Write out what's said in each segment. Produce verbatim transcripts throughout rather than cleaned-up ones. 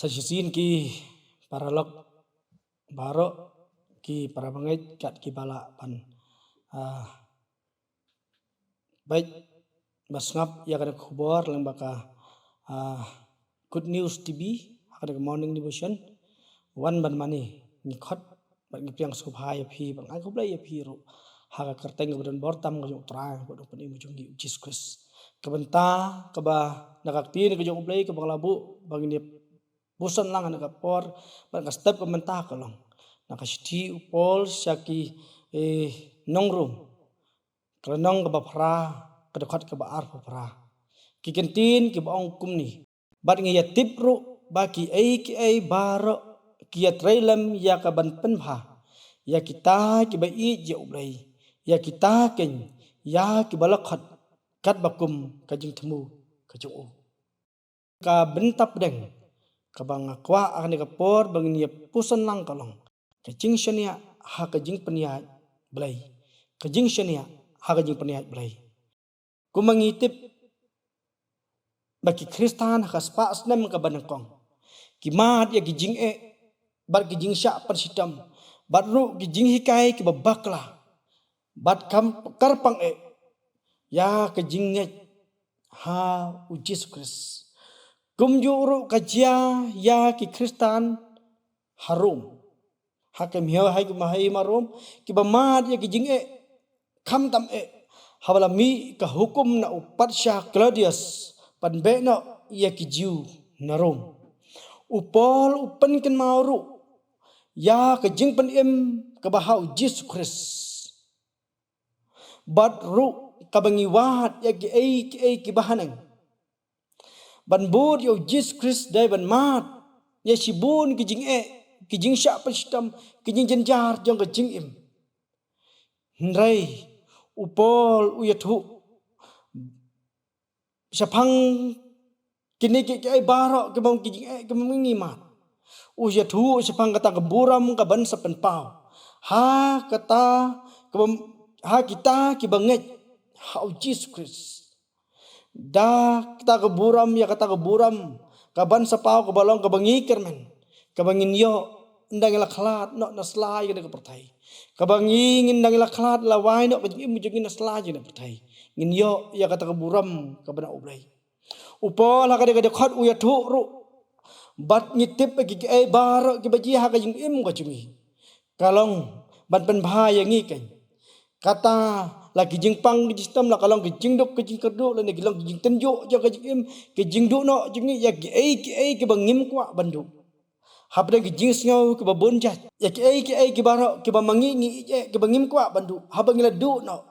Sa shisien ki paralok baroh, ki parabangeit, kat ki ba lah ban, ah, beit ba sngap ïa kane ka khubor lyngba ka, ah, Good News T V, ha kane ka morning devotion. Wan ban mane, ngi khot bad ngi pdiang sngewbha ïa phi, bad ngi ai khublei ïa phi ruh ha ka kyrteng kaba don bor tam ka jong U Trai bad U Nongpynim jong ngi, U Jisu Khrist. Ka bynta kaba na ka ktien ka jong U Blei kaba nga la buh ba ngin ïa pyrshang lang ha kane ka por bad ka step ka mynta ka long na ka shithi u Paul sha ki, eh, nong Rom, ka lynnong kaba phra, ka dkhot kaba arphew phra. Ki kyntien kiba ong kumne: Bad ngi ïa tip ruh ba kiei kiei baroh ki ïatrei lem ïa ka ban pynbha ïa kita kiba ïeit ïa U Blei, ïa kita keiñ ïa kiba la khot katba kum ka jingthmu ka jong u. Ka bynta pdeng kaba nga kwah ha kane ka por ba ngin ïa pyrshang lang ka long ka jingshaniah ha ka jingpynïaid Blei. Ka jingshaniah ha ka jingpynïaid Blei. Kumba ngi tip ba ki Khristan ha ka spah snem kaba nyngkong ki mad ïa ki jingeh bad ki jingshah pynshitom bad ruh ki jinghikai kiba bakla bad kam kyrpang eh ïa ka jingngeit ha U Jisu Khrist. Kumjuh ruh ka jia ïa ki Khristan ha Rom, ha ka hima, ha ka hima Rom, kiba mad ïa ki jingeh khamtam eh haba la mih ka hukum na u patsha Claudius ban beh noh ïa ki Jiw na Rom. U Paul u pynkynmaw ruh ïa ka jingpynim kaba ha U Jisu Khrist. Bad ruh kaba ngi wad ïa kiei kiei kiba haneng. Ban bud ïa U Jisu Khrist dei ban mad ïa shibun ki jingeh, ki jingshah pynshitom, ki jingjynjar jong ka jingim. Hynrei u Paul u ïathuh shaphang kine kiei kiei baroh kiba ki jingeh kiba ngi mad. U ïathuh shaphang kata ka burom kaban sa pynpaw ha kata kaba, ha kita kiba ngeit ha U Jisu Khrist. Da kata ka burom, ïa kata ka burom kaban sa paw kaba long kaba ngi kyrmen, kaba ngin ïoh ynda ngi la khlad noh na sla ïa kane ka pyrthei. Kaba ngi, ngin, ynda ngi la khlad, la wai noh ka jingim jong ngi na sla ïa kane ka pyrthei, ngin ïoh ïa kata ka burom kaba na U Blei. U Paul ha kane ka dkhot u ïathuh ruh bad ngi tip ba kiei kiei baroh kiba jia ha ka jingim ka jong ngi ka long ban pynbha ïa ngi keiñ. Kata la ki jingpang ki jingshitom, la ka long ki jingduk ki jingkyrduh, lane ki long ki jingtynjuh jong ka jingim, ki jingduh noh jong ngi ïa kiei kiei kiba ngim kwah ban duh. Hapdeng ki jingsngew kiba bun jait, ïa kiei kiei kiba baroh kiba ma ngi ngi ïeit eh kiba ngim kwah ban duh, haba ngi la duh noh,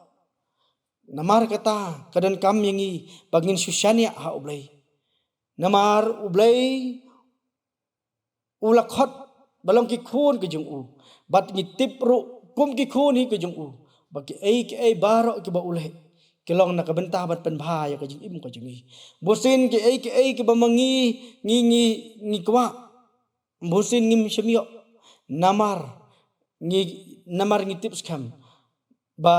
namar kata ka donkam ïa ngi ba ngin shu shaniah ha U Blei. Namar U Blei u la khot ba long ki khun ki jong u. Bad ngi tip ruh kum ki khun hi ki jong u ba kiei kiei baroh kiba u leh ki long na ka bynta ban pynbha ïa ka jingim ka jong ngi. Bunsien kiei kiei kiba ma ngi ngi, ngi, ngi kwah, bunsien ngim shym ïoh. Namar ngi, namar ngi tip skhem ba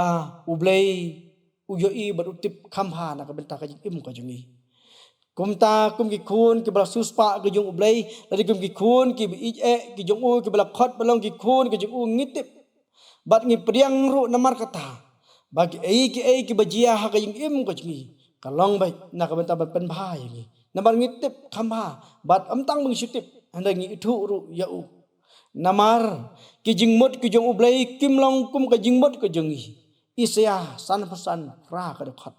U Blei u ïohi bad u tip kham bha na ka bynta ka jingim ka jong ngi. Kumta kum ki khun kiba la siewspah ki jong U Blei, lane kum ki khun kiba ïeit eh ki jong u, kiba la khot ba long ki khun ki jong u, ngi tip bad ngi pdiang ruh namar kata ba kiei kiei kiba jia ha ka jingim ka jong ngi ka long beit na ka bynta ban pynbha ïa ngi. Namar ngi tip kham bha, bad ym tang ba ngi shu tip, hynrei ngi ithuh ruh ïa u. Namar ki jingmut ki jong U Blei kim long kum ka jingmut ka jong ngi. Isaïah sanphew san, phra ka dkhot.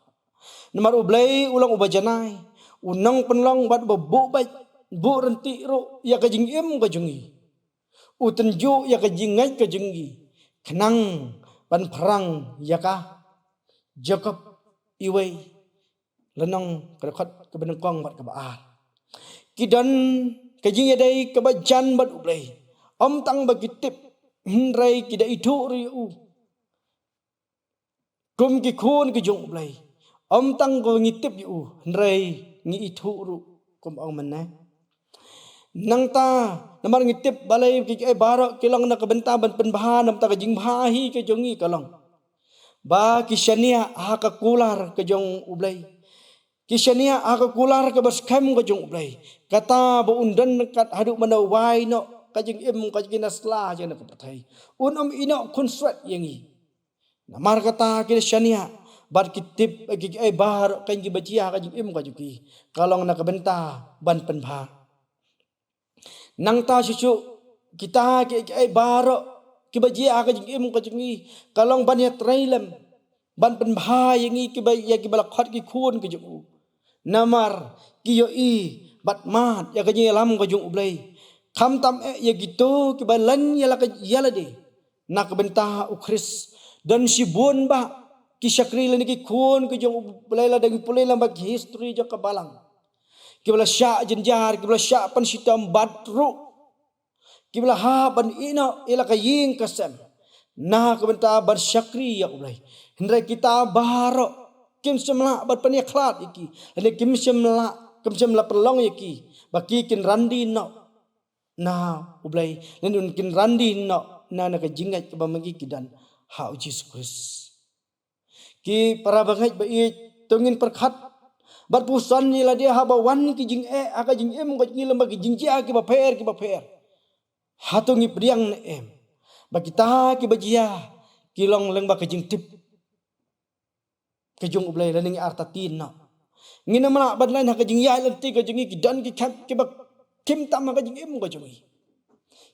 Namar U Blei u long uba janai, u nongpynlong bad uba buh beit, buh ryntih ruh ïa ka jingim ka jong ngi. U tynjuh ïa ka jingngeit ka jong ngi khnang ban pyrshang ïa ka. Jakob wei, lynnong ka dkhot kaba nyngkong bad kaba ar. Ki don ka jingïadei kaba jan bad U Blei, ym tang ba ki tip, hynrei ki da ithuh ruh ïa u kum ki khun ki jong U Blei. Ym tang ba ngi tip ïa u, hynrei ngi ithuh ruh, kum ong mynne. Nangta, namar ngi tip balei kiei kiei baroh ki long na ka bynta ban pynbha, na ka bynta ka jingbha hi ka jong ngi ka long ba ki shaniah ha ka kular ka jong U Blei. Ki shaniah ha ka kular kaba skhem ka jong U Blei. Kata ba un don ryngkat haduh ban da wai noh ka jingim ka jong ki na sla jong kane ka pyrthei. Un ym ïehnoh khunswet ïa ngi. Namar kata ki da shaniah bad ki tip ïa kiei baroh kiba jia ha ka jingim ka jong ki, ka long na ka bynta ban pynbha. Nangta shuh shuh kita kiei baroh kiba jia ha ka jingim ka jong ngi, ka long ban ïatrei lem, ban pynbha ïa ngi kiba, ïa kiba la khot ki khun ki jong U. Namar ki ïohi bad mad ïa ka jingïalam ka jong U Blei. Khamtam eh ïa kito kiba len ïa la ka, ïa lade na ka bynta U Khrist. Don shibun bah ki shakri lane ki khun ki jong U Blei, lada ngi pule lang ba ki history jong ka balang, kiba la shah jynjar, kiba la shah pynshitom bad ruh kiba la hap ban ïehnoh ïa la ka ïing ka sem na ka bynta ban shakri ïa U Blei. Hynrei kita baroh kim shym lah ban pynïakhlad ïa ki, lane kim shym lah, kim shym la pynlong ïa ki ba ki kin randie noh na U Blei, lane kin randie noh na, na ka jingngeit kaba ma ngi ki don ha U Jisu Khrist. Ki para bangeit ba ïeit, to ngin pyrkhat bad puson ïa lade haba wan ki jingeh ha ka jingim ka jong ngi lem bad ki jingjia kiba pher kiba pher. Hato ngi pdiang ne em ba kita kiba jia ki long lyngba ka jingtip ka jong U Blei lane ngi artatien noh? Ngin ym lah ban len ha ka jingïaid lynti ka jong ngi, ki don ki khep kiba khim tam ha ka jingim ka jong ngi.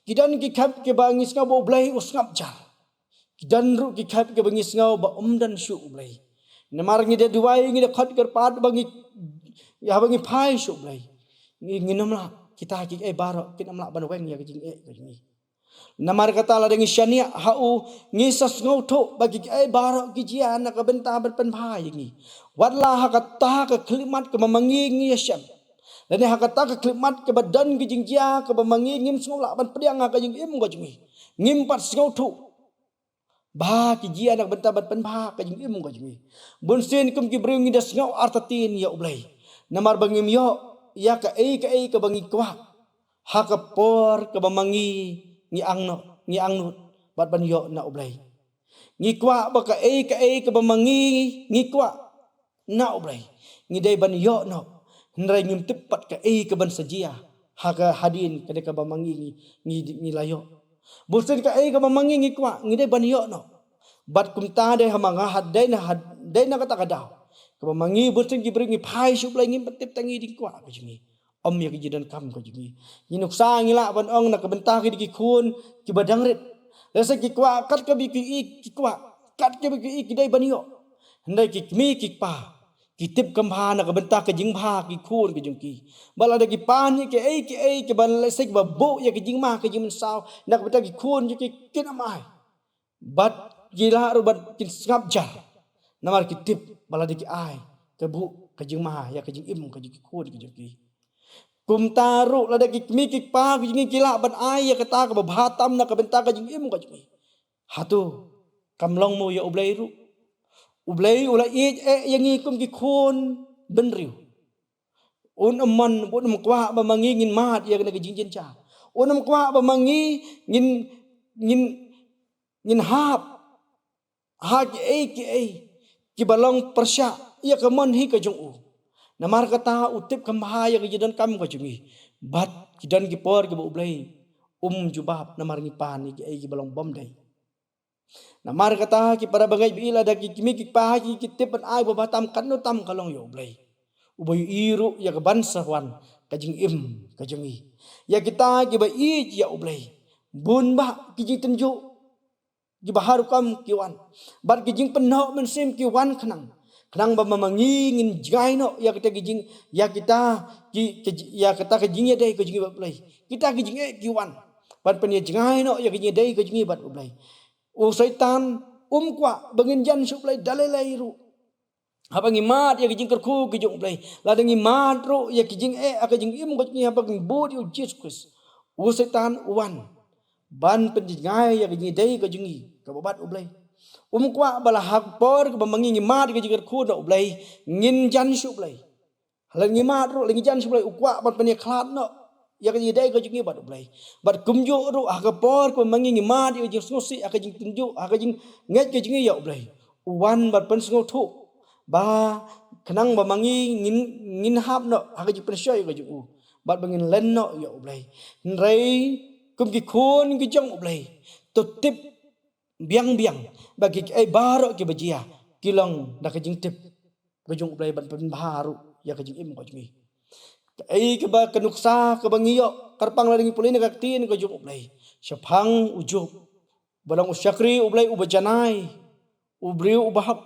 Ki don ki khep kiba ngi sngew ba U Blei u sngap jar. Ki don ruh ki khep kiba ngi sngew ba um don shuh U Blei. Namar ngi da duwai, ngi da khot kyrpad ba ngi, ïa ba ngi phai sha U Blei. Ngi, ngin ym lah, kita kiei baroh kin ym lah ban weng ïa ka jingeh ka jong ngi. Namar kata lada ngi shaniah ha U, ngi sa sngewthuh ba kiei baroh ki jia na ka bynta ban pynbha ïa ngi. Wat la ha kata ka khyllipmat kaba ma ngi ngi ïashem, lane ha kata ka khyllipmat kaba don ki jingjia kaba ma ngi ngim sngew lah ban pdiang ha ka jingim ka jong ngi, ngim pat sngewthuh ba ki jia na ka bynta ban pynbha ka jingim ka jong ngi. Bunsien kum ki briew ngi da sngew artatien ïa U Blei, namar ba ngim ïoh ïa kaei kaei kaba ngi kwah. Ha ka por kaba ma ngi ngi angnud, ngi angnud bad ban ïoh na U Blei. Ngi kwah ba kaei kaei kaba ma ngi ngi kwah na U Blei, ngi dei ban ïoh noh. Hynrei ngim tip pat kaei kaban sa jia ha ka hadien kane kaba ma ngi ngi, ngi, ngi la ïoh. Bunsien kaei kaba ma ngi ngi kwah, ngi dei ban ïoh noh. Bad kumta dei ha ma nga, ha dei na, ha dei na kata ka daw kaba ma ngi bunsien ki briew ngi phai sha U Blei, ngim pat tip tang ïa ki jingkwah ka jong ngi, ym ïa ki jingdonkam ka jong ngi. Ngi nuksa ngi lah ban ong na ka bynta ki dei ki khun kiba dang rit. Lehse ki kwah kat kaba ki ïohi ki kwah, kat kaba ki ïohi ki dei ban ïoh. Hynrei ki kmie ki kpa ki tip kham bha na ka bynta ka jingbha ki khun ki jong ki. Ba lada ki pan ïa kiei kiei kiba lehse kiba buh ïa ka jingma ka jingmynsaw na ka bynta ki khun jong ki, kin ym ai. Bad ki lah ruh ban kin sngap jar, namar ki tip ba lada ki ai, ka buh ka jingma ïa ka jingim ka jong ki khun ki jong ki. Kumta ruh lada ki kmie ki kpa ki jong ngi ki lah ban ai ïa kata kaba bha tam na ka bynta ka jingim ka jong ngi, hato kam long mo ïa U Blei ruh? U Blei u la ïeit eh ïa ngi kum ki khun bynriew. Un ym mon, un ym kwah ba ma ngi ngin mad ïa kane ka jingjynjar. Un ym kwah ba ma ngi ngin, ngin, ngin hap ha kiei kiei kiba long pyrshah ïa ka mon hi ka jong u. Namar kata u tip kham bha ïa ka jingdonkam ka jong ngi. Bad ki don ki por kiba U Blei um jubab namar ngi pan ïa kiei kiba long bymdei. Namar kata ki para bangeit ba ïeit, lada ki kmie ki kpa ki, ki tip ban ai ba bha tam, katno tam ka long ïa U Blei, uba ïohi ruh ïa kaban sa wan ka jingim ka jong ngi. Ïa kita kiba ïeit ïa U Blei, bun bah ki jingtynjuh kiba har rukom ki wan, bad ki jingpynnoh mynsiem ki wan khnang, khnang ba ma, ma ngi ngin jngai noh ïa kita ki jing, ïa kita ki, ki, ïa kata ka jingïadei ka jong ngi bad U Blei. Kita ki jingeh ki wan ban pynïajngai noh ïa ka jingïadei ka jong ngi bad U Blei. U Soitan um kwah ba ngin jan sha U Blei da lei lei ruh. Haba ngi mad ïa ka jingkyrkhu ka jong U Blei, lada ngi mad ruh ïa ka jingeh ha ka jingim ka jong ngi, haba ngi bud ïa U Jisu Khrist, u Soitan u wan ban pynjngai ïa ka jingïadei ka jong ngi kaba bad U Blei. Um kwah ba la ha ka por kaba ma ngi ngi mad ïa ka jingkyrkhu na U Blei, ngin jan sha U Blei. Lada ngi mad ruh, lada ngi jan sha U Blei, u kwah ban pynïakhlad noh ïa ka jingïadei ka jong ngi bad U Blei. Bad kumjuh ruh ha ka por kaba ma ngi ngi mad ïa ka jingsngewsih, ha ka jingtynjuh, ha ka jingngeit ka jong ngi ïa U Blei, u wan ban pynsngewthuh ba Khnang ba ma ngi ngin, ngin hap noh ha ka jingpynshoi ka jong u, bad ba ngin len noh ïa U Blei. Hynrei kum ki khun ki jong U Blei, to tip biang biang ba ki, kiei baroh kiba jia ki long da ka jingtip ka jong U Blei ban pynbha ruh ïa ka jingim ka jong ngi. Kaei kaba ka nuksa kaba ngi ïoh kyrpang lada ngi pule na ka ktien ka jong U Blei shaphang u Job, ba long u shakri U Blei uba janai, u briew uba hok.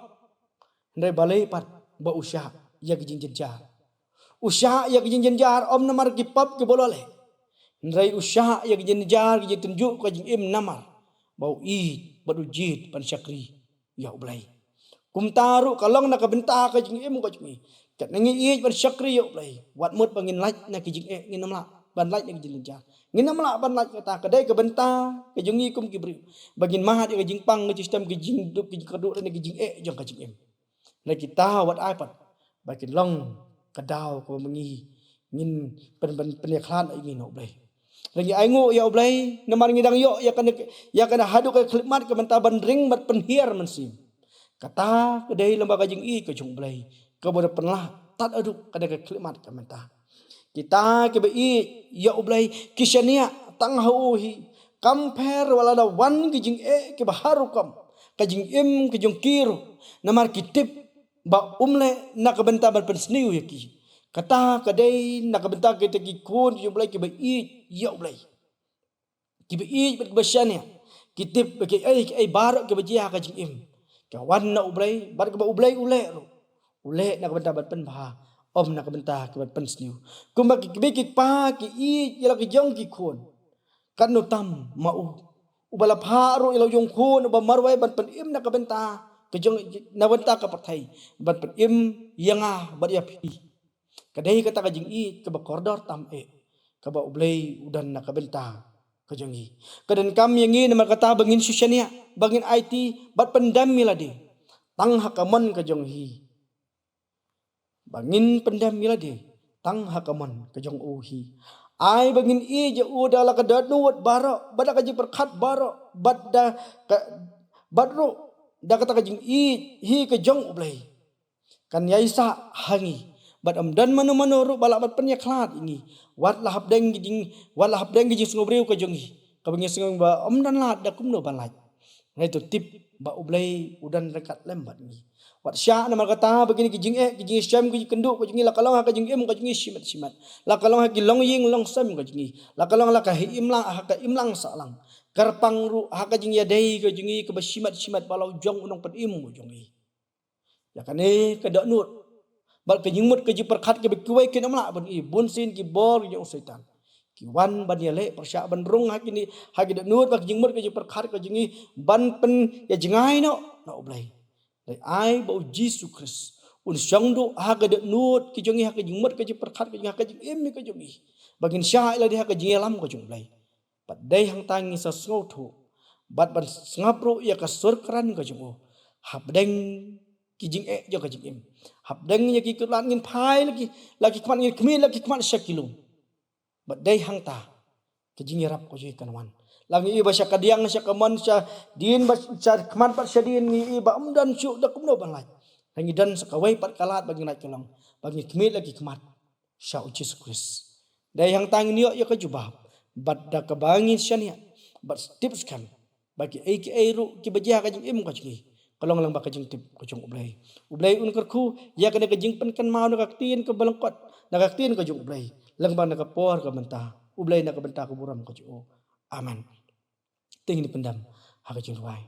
Hynrei balei pat ba u shah ïa ka jingjynjar? U shah ïa ka jingjynjar ym namar ki pap kiba u la leh, hynrei u shah ïa ka jingjynjar, ka jingtynjuh ka jingim namar ba u ïeit bad u jied ban shakri ïa U Blei. Kumta ruh ka long na ka bynta ka jingim ka jong ngi. Katba ngi ïeit ban shakri ïa U Blei, wat mut ba ngin lait na ki jingeh, ngin ym lah ban lait na ki jingjynjar. Ngin ym lah ban lait, kata ka dei ka bynta ka jong ngi kum ki briew, ba ngin mad ïa ka jingpang, ka jingstem, ka jingdup, ka jingkyrduh, na ki jingeh jong ka jingim. Na kita wat ai pat ba kin long ka daw kaba ma ngi ngin pyn, pyn, pynïakhlad ïa ngi na U Blei. Lada ngi ainguh ïa U Blei namar ngi dang ïoh ïa kane, ïa kane haduh ka khyllipmat ka mynta ban ring bad pynhiar mynsiem, kata ka dei lyngba ka jingïeit ka jong U Blei kaba da pynlah tad haduh kane ka khyllipmat ka mynta. Kita kiba ïeit ïa U Blei ki shaniah tang ha u hi, kam pher wat la da wan ki jingeh kiba har rukom, ka jingim ka jong ki ruh, namar ki tip ba um leh na ka bynta ban pynsniew ïa ki. Kata ka dei na ka bynta kita ki khun ki jong U Blei kiba ïeit ïa U Blei, kiba ïeit bad kiba shaniah. Ki tip ba kiei kiei baroh kiba jia ha ka jingim, ka wan na U Blei, bad kaba U Blei u leh ruh, u leh na ka bynta ban pynbha, ym na ka bynta ka ban pynsniew. Kumba ki kmie ki kpa ki ïeit ïa la ki jong ki khun, katno tam ma u, uba la phah ruh ïa la u jong u khun uba marwei ban pynim na ka bynta ka jong, na bynta ka pyrthei, ban pynim ïa nga bad ïa phi. Ka dei kata ka jingïeit kaba kordor tam eh kaba U Blei u don na ka bynta ka jong ngi. Ka donkam ïa ngi namar kata ba ngin shu shaniah, ba ngin aiti bad pyndem ïa lade tang ha ka mon ka jong hi, ba ngin pyndem ïa lade tang ha ka mon ka jong u hi. Ai ba ngin ïeit ïa u da la ka dohnud baroh, bad da ka jingpyrkhat baroh, bad da ka, bad ruh da kata ka jingïeit hi ka jong U Blei, kan ïaisah ha ngi, bad ym don mano mano ruh ba lah ban pynïakhlad ïa ngi. Wat la hapdeng ki jing, wat la hapdeng ki jingsngewbriew ka jong ngi, kaba ngi sngew ba ym don lad da kumno ban lait, hynrei to tip ba U Blei u don ryngkat lem bad ngi. Wat shah namar kata ba kine ki jingeh, ki jingshem, ki jingkynduh ka jong ngi, la ka long ha ka jingim ka jong ngi shimet shimet, la ka long ha ki longïing longsem ka jong ngi, la ka long la ka ha imlang, ha ka imlang sahlang, kyrpang ruh ha ka jingïadei ka jong ngi kaba shimet shimet bad la u jong u nongpynim u jong ngi. Ïa kane ka dohnud bad ka jingmut ka jingpyrkhat kaba kiwei kin ym lah ban ïohi, bunsien ki bor ki jong u Soitan ki wan ban ïaleh pyrshah, ban rung ha kine, ha ki dohnud bad ka jingmut ka jingpyrkhat ka jong ngi, ban pynïajngai noh na U Blei. Hynrei ai ba U Jisu Khrist un shong duh ha ka dohnud ka jong ngi, ha ka jingmut ka jingpyrkhat ka jong ngi, ha ka jingim ka jong ngi, ba ngin shah ïa lade ha ka jingïalam ka jong U Blei. Bad dei hangta ngin sa sngewthuh bad ban sngap ruh ïa ka sur kren ka jong u hapdeng ki jingeh jong ka jingim, hapdeng ïa ki kyrdan ngin phai la ki, la ki khmat, ngin khmih la ki khmat sha ki lum. Bad dei hangta ka jingïarap ka jong ngi kan wan. La ngi ïohi ba sha kadiang, sha kamon, sha dien, ba sha khmat bad sha dien ngi ïohi ba ym don shuh da kumno ban lait. La ngi don sa kawei pat ka lad ba ngin lait, ka long ba ngin khmih la ki khmat sha U Jisu Khrist. Dei hangta ngin ïoh ïa ka jubab bad da kaba ngin shaniah bad tip skhem ba kiei kiei ruh kiba jia ha ka jingim ka jong ngi ka long lyngba ka jingtip ka jong U Blei. U Blei un kyrkhu ïa kane ka jingpynkynmaw na ka ktien kaba lyngkot, na ka ktien ka jong U Blei, lyngba na ka por ka mynta, U Blei na ka bynta ka burom ka jong u. Amen. Te ngin pyndem ha ka jingduwai.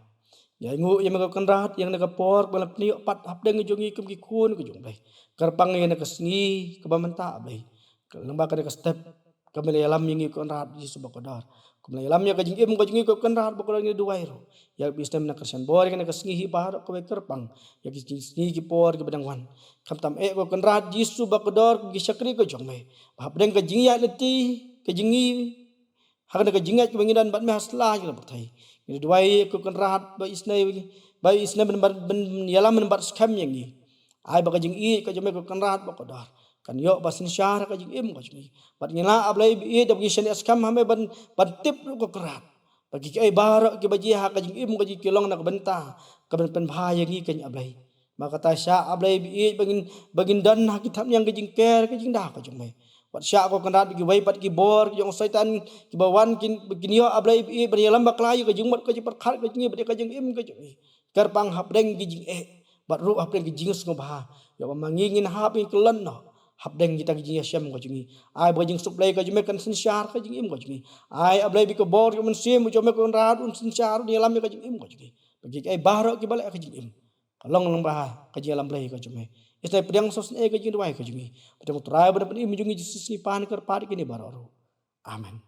Ngi ainguh ïa me ko Kynrad ïa kane ka por ba la pynïoh pat hapdeng jong ngi kum ki khun ka jong U Blei. Kyrpang ïa kane ka sngi kaba mynta, A Blei, ka lyngba kane ka step, ka me la ïalam ïa ngi ko Kynrad Jisu ba kordor. Ka me la ïalam ïa ka jingim ka jong ngi ko Kynrad ba kordor, ngi duwai ruh ïa ka baptism na ka Christian bor ïa kane ka sngi hi baroh kaba kyrpang ïa ki sngi ki por kiba dang wan. Khamtam eh ko Kynrad Jisu ba kordor, kum ki shakri ka jong me, ba hapdeng ka jingïaid lynti ka jong ngi, ha kane ka jingngeit kaba ngi don bad me ha sla jong ka pyrthei, ngi duwai ko Kynrad ba isynei, ba isynei ban, ban, ban ïalam ban bat skhem ïa ngi. Ai ba ka jingïeit ka jong me ko Kynrad ba kordor kan ïoh ba synshar ha ka jingim ka jong ngi. Bad ngi lah, A Blei, ba ïeit da ba ngi shaniah skhem ha me ban, ban tip ruh ko Kynrad ba ki, kiei baroh kiba jia ha ka jingim ka jong ngi ki long na ka bynta ka ban pynbha ïa ngi keiñ, A Blei. Ba kata shah, A Blei ba ïeit, ba ngin, ba ngin don ha ki thapniang ka jingker ka jingdaw ka jong me. Wat shah ko Kynrad ba kiwei pat ki bor ki jong Soitan kiba wan kin, ba kin ïoh, A Blei ba ïeit, ban ïalam bakla ïa ka jingmut ka jingpyrkhat ka jong ngi bad ïa ka jingim ka jong ngi. Kyrpang hapdeng ki jingeh bad ruh hapdeng ki jingsngewbha, ïoh ba ma ngi ngin hap, ngin kyllon noh hapdeng kita ki jingïashem ka jong ngi. Ai ba ka jingsuk Blei ka jong me kan synshar ka jingim ka jong ngi. Ai A Blei ba ka bor ka mynsiem ka jong me Kynrad un synshar, un ïalam ïa ka jingim ka jong ngi. Ba kiei kiei baroh kiba leh ka jingim ka long lyngba ka jingïalam Blei ka jong me. Isynei pdiang sngewsynei ka jingduwai ka jong ngi. Pdiang U Trai bad U Nongpynim jong ngi Jisu, ngi pan kyrpad ïa kine baroh ruh. Amen.